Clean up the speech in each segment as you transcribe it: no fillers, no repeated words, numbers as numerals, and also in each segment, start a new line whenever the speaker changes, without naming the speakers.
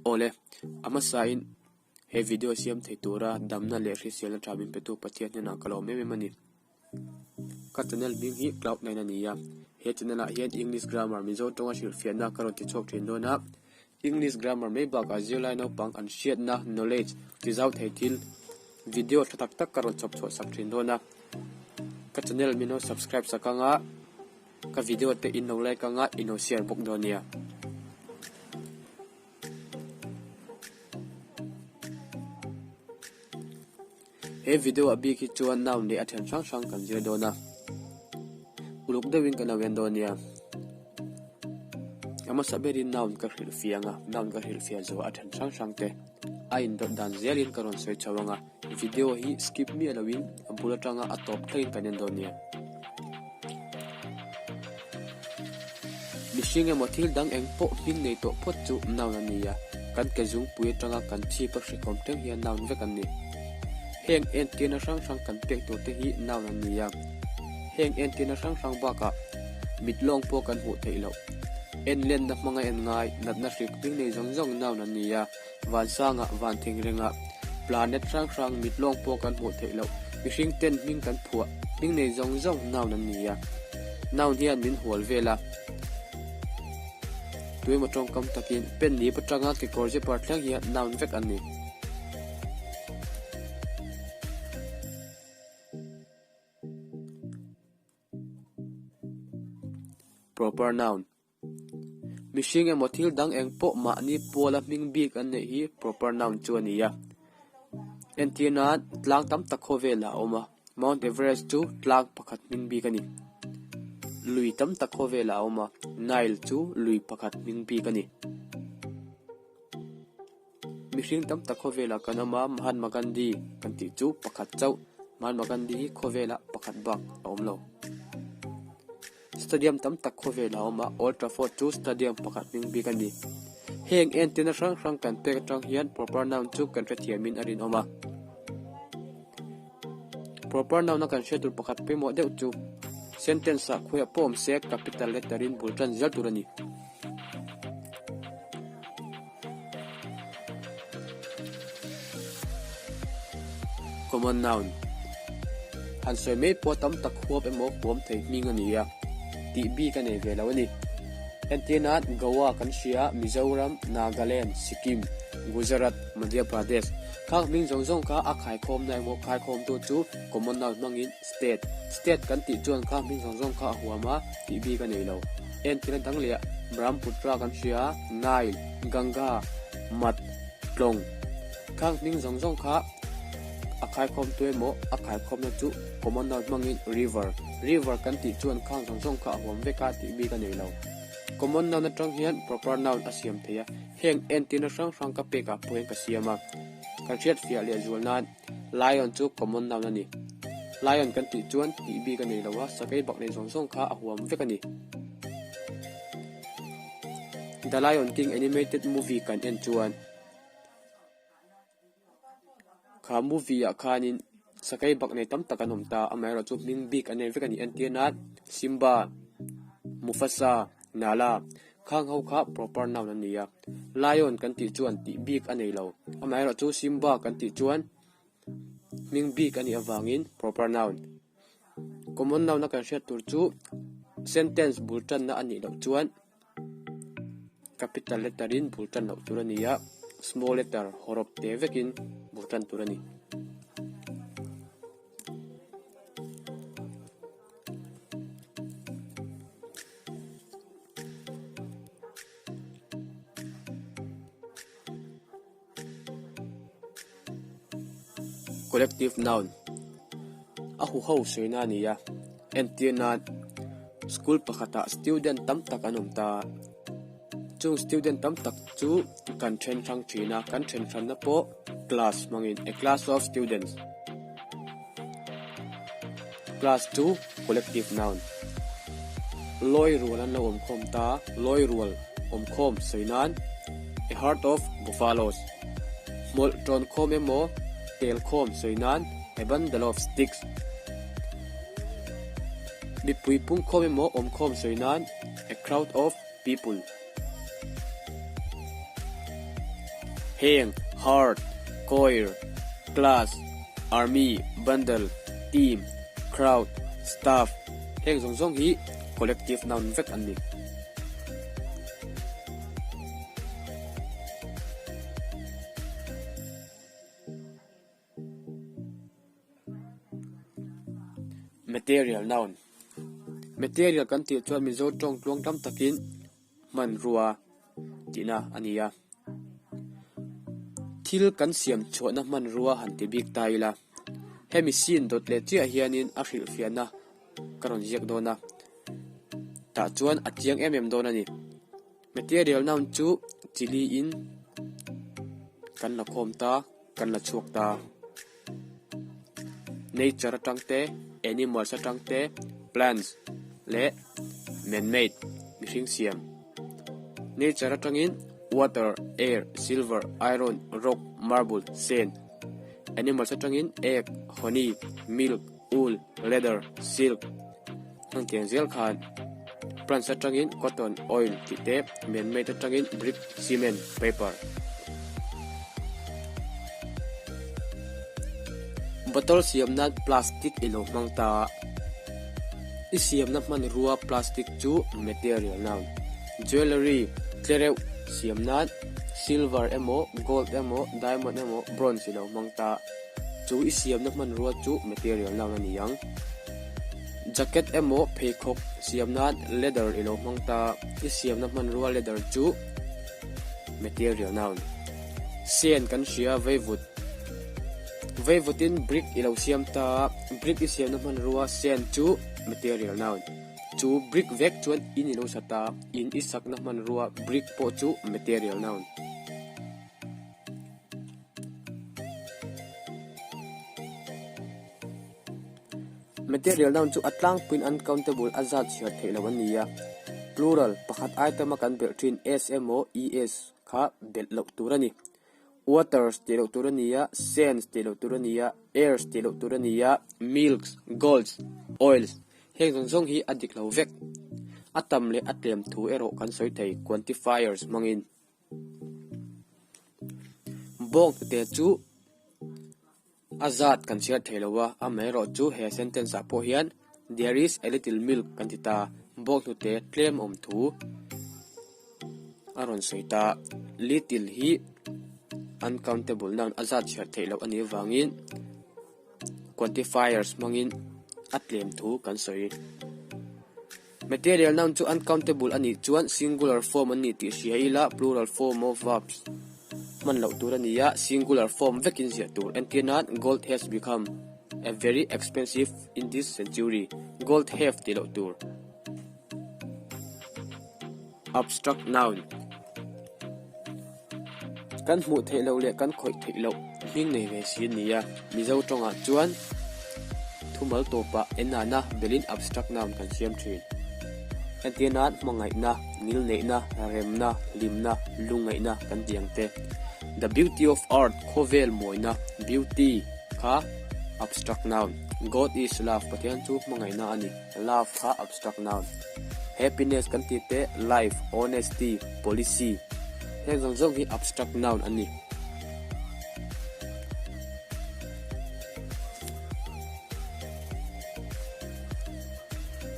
Awle, a hmasain he video siam thei tura damna leh hriselna tha min petu Pathian hnenah ka lawm em em a ni. Ka channel hming hi Cloud Nine a ni a, he channel ah hian English grammar Mizo tawnga hrilhfiahna ka rawn ti chhuak thin dawn a, English grammar mai bakah zirlai naupang an hriatna, knowledge, ti zau thei thil video tha tak tak ka rawn chhawp chhuah sak thin dawn a, ka channel min lo subscribe sak anga ka video te in lo like anga in lo share bawk dawn nia. He video ah bik hi chuan noun leh a then hrang hrang kan zir dawn a, uluk deuhin kan lo en dawn nia. A hmasa berin noun ka hrilh fiah ang a, noun ka hrilh fiah zawh a then hrang hrang te a indawt dan zelin ka rawn sawi chho ang a, video hi skip miah loin a bul atanga a tawp thlengin kan en dawn nia. Mihring emaw thil dang eng pawh hming nei tawh phawt chu noun a ni a, kan ke zungpui atanga kan chhip a hrikawm thleng hian noun vek an ni. Heng entirna hrang hrang kan pek tur te hi noun an ni a, heng entirna hrang hrang bakah mit lawng pawh kan hmuh theih loh. En lenna hmanga en ngai, natna hrik hming nei zawng zawng noun an ni a. Vansangah, van thingrengah, planet hrang hrang mit lawng pawh kan hmuh theih loh, mihring ten hming kan phuah, hming nei zawng zawng noun an ni a. Noun hian min hual vel a. Tuemaw tawngkam takin pen nip atanga kekawr zipper thleng hian noun vek an ni. Proper noun. Mihring emaw thil dang eng pawh mahni puala hming bik an neih hi proper noun chu a ni a. Entir nan tlang tam tak khawvelah a awm a, Mount Everest chu tlang pakhat hming bik a ni. Lui tam tak khawvelah a awm a, Nile chu lui pakhat hming bik a ni. Mihring tam tak khawvelah kan awm a, Mahatma Gandhi kan tih chu pakhat chauh. Mahatma Gandhi hi khawvelah pakhat bak a awm lo. Stadium tam tak khawvelah a awm a, Old Trafford chu stadium pakhat hming bik a ni. Heng entirna hrang hrang kan pek atang hian proper noun chu kan hrethiamin a rinawm a. Proper noun a kan hriat tur pakhat pawimawh deuh chu sentence ah khawiah pawh awm se capital letter in bul tan zel tur a ni. Common noun Han sawi mai pawh tam tak huap emaw huam thei hming a ni a, tih bik a nei ve lo a ni. Entir nan Goa kan hria, Mizoram, Nagaland, Sikkim, Gujarat, Madhya Pradesh. Khang hming zawng zawng kha a khaikhawmna emaw khaikhawmtu chu common noun hmangin State, State kan tih chuan kha hming zawng zawng kha a huam a, tih bik a nei lo. Entirna dang leh Brahmaputra kan hria, Nile, Ganga, Mat, Tlawng. Khang hming zawng zawng kha a khaikhawm tu emaw a khaikhawmna chu common noun hmangin River, River kan tih chuan khang zawng zawng kha a huam vek a, tih bik a nei lo. Common noun atang hian proper noun a siam thei a, heng entirna hrang hrang ka pekah pawh hian ka siam a. Kan hriatfiah leh zual nan. Lion chu common noun a ni. Lion kan tih chuan tih bik a nei lo a, sakei bak nei zawng zawng kha a huam vek a ni. The Lion King animated movie kan en chuan kha movie ah khanin sakei bak nei tam tak an awm ta, amaherawhchu hming bik an nei vek a ni. Entir nan Simba, Mufasa, Nala khang ho kha proper noun an ni a. Lion kan tih chuan tih bik a nei lo. Amaherawhchu Simba kan tih chuan hming bik a nih avangin proper noun. Common noun a kan hriat tur chu sentence bul tanna a nih loh chuan capital letter in bul tan loh tur a ni a, small letter hawrawp te vekin bul tan tur a ni. Collective noun a huho sawi na a ni a, entir nan school pakhatah student tam tak an awm ta a, chung student tam tak chu kan then hrang thin a, kan then hranna pawh class hmangin a class of students class chu collective noun lawi rual an lo awm khawm ta lawi rual awm khawm sawi nan a herd of buffaloes hmawlh tawn khawm emaw tel khawm sawi nan a bundle of sticks mipui pung khawm emaw awm khawm sawi nan a crowd of people. Heng herd, choir, class, army, bundle, team, crowd, staff heng zawng zawng hi collective noun vek an ni. Material noun Material kan tih chuan Mizo tawng tluang tam takin hmanrua tihna a ni a. Thil kan siam chhuahna hmanrua han ti bik ta ila, hemi scene dawt leh chiah hianin a hrilhfiahna ka rawn ziak dawn a, tah chuan a chiang em em dawn a ni. Material noun chu chili in kan la khawm ta, kan la chhuak ta. Nature atang te, animals atang te, plants leh man made mihring siam. Nature atangin water, air, silver, iron, rock, marble, sand. Animals atangin egg, honey, milk, wool, leather, silk. Hengtiang zel khan plants atangin cotton, oil tih te, man made atangin brick, cement, paper. Bottle siam nan plastic i lo hmang ta a, i siamna hmanrua plastic chu material noun. Jewellery tlereuh siam nan silver emaw, gold emaw, diamond emaw, bronze i lo hmang ta a. Chu i siamna hmanrua chu material noun a ni ang. Jacket emaw pheikhawk siam nan leather i lo hmang ta, i siamna hmanrua leather chu material noun. Sen kan hria veivut. Veivutin brick i lo siam ta, brick i siamna hmanrua sen chu material noun. Chu brick vek chuan in i lo sa ta, in i sakna hmanrua brick pawh chu material noun. Material noun chu a tlangpuiin uncountable a zat chhiar theih loh a ni a. Plural, pakhat item a kan belh thin s emaw es kha belh loh tur a ni. Waters tih loh tur a ni a, sands tih loh tur a ni a, airs tih loh tur a ni a, milks, golds, oils heng zawng zawng hi a dik lo vek. A tam leh a tlem thu erawh kan sawi thei quantifiers hmangin. Bawnghnute chu a zat kan chhiar thei lo a, amaherawh chu he sentence ah pawh hian there is a little milk kan ti ta, bawnghnute tlem awm thu a rawn sawi ta, little hi uncountable noun a zat chhiar theih loh a nih avangin quantifiers hmangin a tlem thu kan sawi. Material noun chu uncountable a nih chuan singular form an ni tih hria ila plural form of verbs hman loh tur a ni a, singular form vekin ziah tur. Entir nan, Gold has become a very expensive in this century. Gold have tih loh tur. Abstract noun Kan hmuh theih loh leh kan khawih theih loh hming nei ve si a ni a, Mizo tawngah chuan thumal tawpah enana belin abstract noun kan siam thin. Entir nan hmangaihna, ngilneihna, remna, hlimna, lungngaihna kan ti ang te. The beauty of art, khawvel mawina, beauty, kha abstract noun. God is love, Pathian chu hmangaihna a ni. Love kha abstract noun. Happiness kan tih te, life, honesty, policy heng zawng zawng hi abstract noun an ni.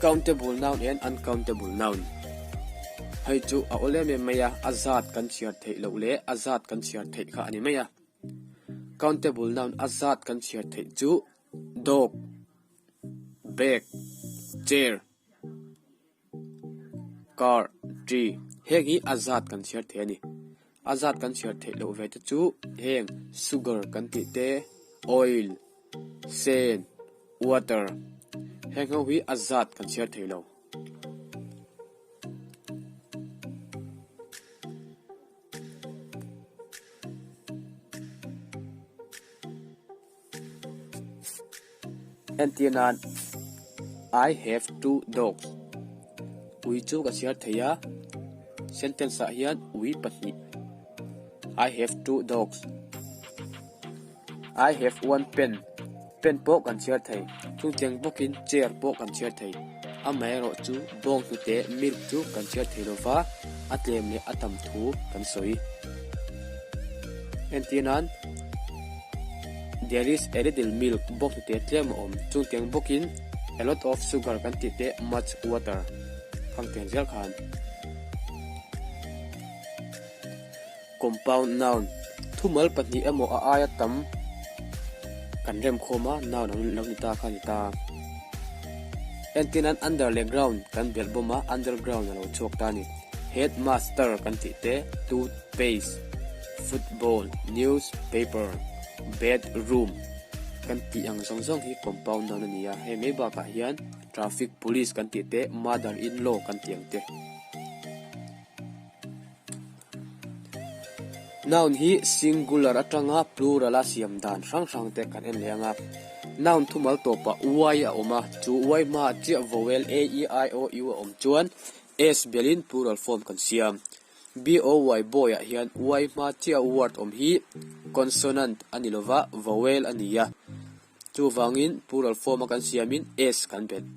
Countable noun and uncountable noun Hei chu a awl em em mai a, a zat kan chhiar theih loh leh a zat kan chhiar theih kha a ni mai a. Countable noun a zat kan chhiar theih chu dog, Bag, chair, car, tree heng hi a zat kan chhiar thei a ni. A zat kan chhiar theih loh ve te chu heng sugar kan tih te, oil, sand, water heng ho hi a zat kan chhiar thei lo. Entir nan, I have two dogs. Ui chu ka chhiar thei a, sentence ah hian ui pahnih. I have two dogs. I have one pen. Pen pawh kan chhiar thei. Chungcheng bawkin chair pawh kan chhiar thei. Amaherawh chu bawnghnute milk chu kan chhiar thei lova, a tlem leh a tam thu kan sawi. Entir nan, There is a little milk bawk hnute tlem a awm. Chungtiang bawkin a lot of sugar kan tih te much water khangtiang zel khan. Compound noun, Thumal pahnih emaw a aia tam kan remkhawm a, noun ang lo ni ta kha a ni ta. Entir nan under leh ground kan belh bawm a, underground a lo chhuak ta a ni. Headmaster kan tih te, toothpaste, football, newspaper, bedroom kan tih ang zawng zawng hi compound noun a ni a. Hei mai bakah hian traffic police kan tih te, mother in law kan tih ang te. Noun hi singular atanga plural a siam dan hrang hrang te kan en leh ang a. Noun thumal tawpah y a awm a, chu y hmaah chiah vowel a, e, i, o, u a awm chuan s belin plural form kan siam. B-o-y boy ah hian y hma chiah word awm hi consonant a ni lova vowel a ni a, chuvangin plural form a kan siamin s kan belh.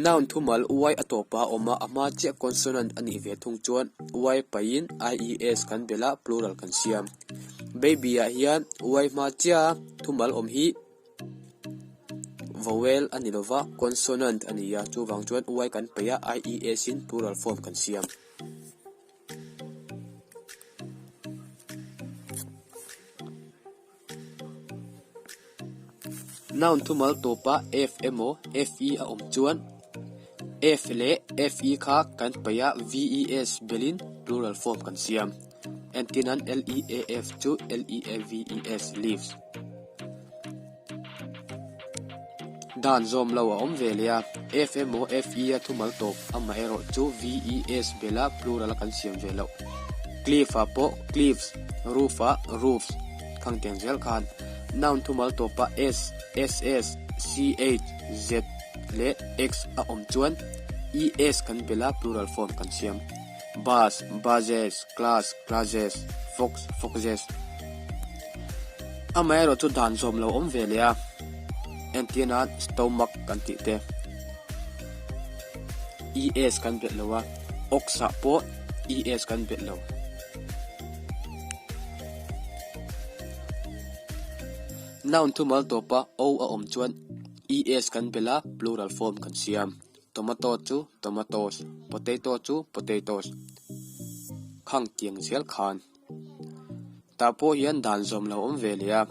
Noun thumal y a tawpa a awm a, a hma chiah consonant a nih ve thung chuan y paihin ies kan belh a, plural kan siam. Baby ah hian y hma chiah a thumal awm hi vowel a ni lova, consonant a ni a, chuvang chuan y kan paih a, ies in plural form kan siam. Noun thumal tawpa f emaw fe a awm chuan f leh fe kha kan paih a ves belin plural form kan siam. Entir nan leaf chu leaves leaves. Dan zawm lo a awm ve leh a, f emaw fe a thumal tawp amaherawh chu ves bela plural a kan siam ve loh. Cliff ah pawh cliffs, roof ah roofs khang tiang zel khan noun thumal tawpa s, ss, ch, z leh x a awm chuan es kan bela plural form kan siam. Bus, buses, class, classes, fox, foxes. Amaherawh chu dan zawm lo awm ve leh a, entir nan stomach kan tih te, es kan belh lo a, ox ah pawh es kan belh lo. Noun thumal tawpa o a awm chuan es kan belh a, plural form kan siam. Tomato chu tomatoes, potato chu potatoes. Khang tiang zel khan. Tah pawh hian dan zawm lo awm ve leh a,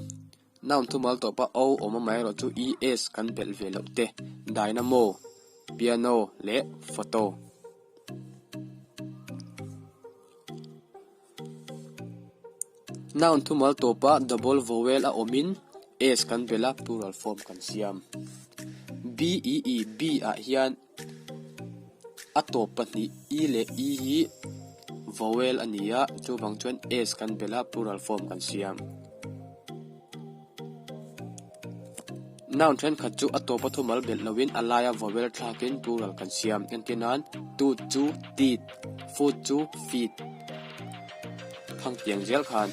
noun thumal tawpa o awm amaherawh chu es kan belh ve loh te, dynamo, piano leh photo. Noun thumal tawpa double vowel a awmin s kan belh a, plural form kan siam. Bee, bee ah hian a tawp pahnih e leh i hi vowel a ni a, chuvang chuan s kan belh a, plural form kan siam. Noun thenkhat chu a tawpa thumal belh loin a laia vowel thlakin plural kan siam. Entir nan, tooth chu teeth, foot chu feet. Thang tiang zel khan.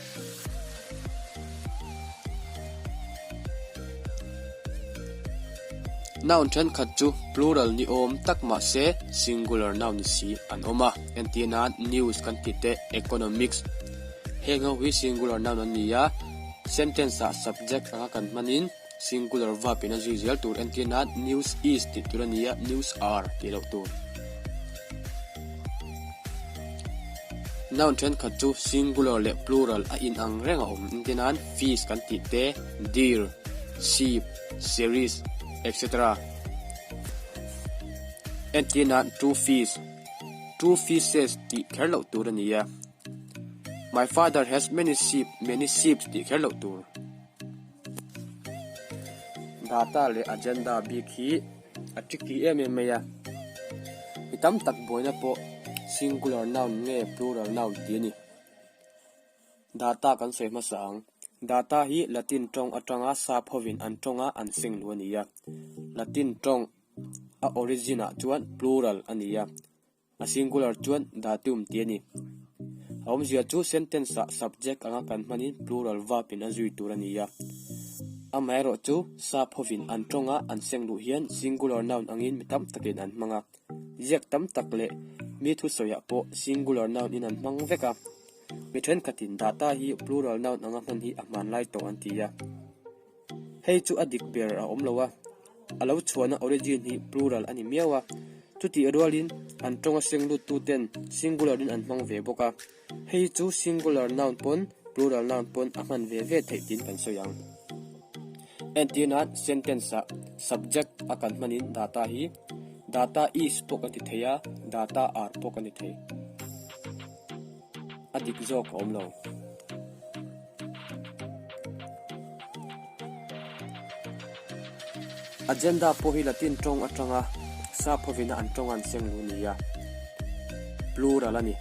Noun thenkhat chu plural ni awm tak mahse singular noun ni si an awm a. Entir nan, news kan tih te, economics. Heng ho hi singular noun an ni a. Sentence ah subject anga kan hmanin singular verb in a zui zel tur entir nan news is tih tur a ni a, news are tih loh tur. Noun thenkhat chu singular leh plural a inang reng a awm entir nan fish kan tih te, deer, sheep, series etc. Entir nan two fish, two fishes tih kher loh tur a ni a. My father has many sheep, many sheeps tih kher loh tur. Data leh agenda bik hi a tricky em em mai a. Mi tam tak buaina pawh singular noun nge plural noun tih a ni. Data kan sawi hmasa ang. Data hi Latin tawng atanga sap hovin an tawnga an seng luh a ni a. Latin tawng a origin ah chuan plural a ni a. A singular chuan datum tih a ni. A awmzia chu sentence ah subject anga kan hmanin plural verb in a zui tur a ni a. Amaherawhchu, sap hovin an tawnga an seng luh hian singular noun angin mi tam takin an hmang a. Ziak tam tak leh mi thusawiah pawh singular noun in an hmang vek a. Mi thenkhatin data hi plural noun anga hman hi a hmanlai tawh an ti a. Hei chu a dik ber a awm lo a, a lo chhuahna origin hi plural a ni miau a. Chutih rualin an tawnga seng luttuten singular in an hmang ve bawk a. Hei chu singular noun pawn plural noun pawn a hman ve ve theih tiin kan sawi ang. Entir nan sentence ah subject a kan hmanin data hi data is pawh kan ti thei a, data are pawh kan ti thei. A dik zawk a awm lo. Agenda pawh hi Latin tawng atanga sap hovina an tawng an seng lu nia. Plural a ni.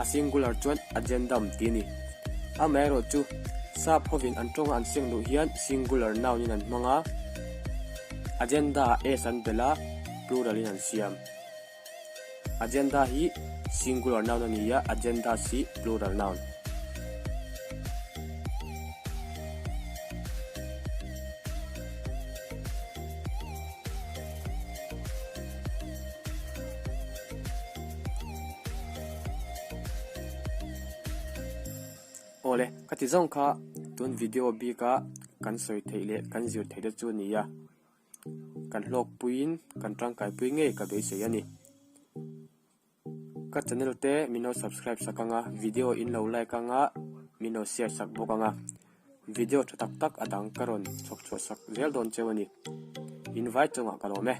A singular chuan agendum tih a ni. Amaherawh chu sap hovin an tawnga an seng luh hian singular noun in an hmang a, agenda ah s an belh a, plural in an siam. Agenda hi singular noun a ni a, agendas hi plural noun. Awle, ka ti zawng kha tun video bika kan sawi theih leh kan zir theih te chu a ni a. Kan hlawkpuiin kan tangkaipui ngei ka beisei a ni. Ka channel te min lo subscribe sak anga, video in lo like anga, min lo share sak bawk anga. Video tha tak tak a dang ka rawn chhawk chhuah sak zel dawn cheu a ni. In vai chungah ka lawm e.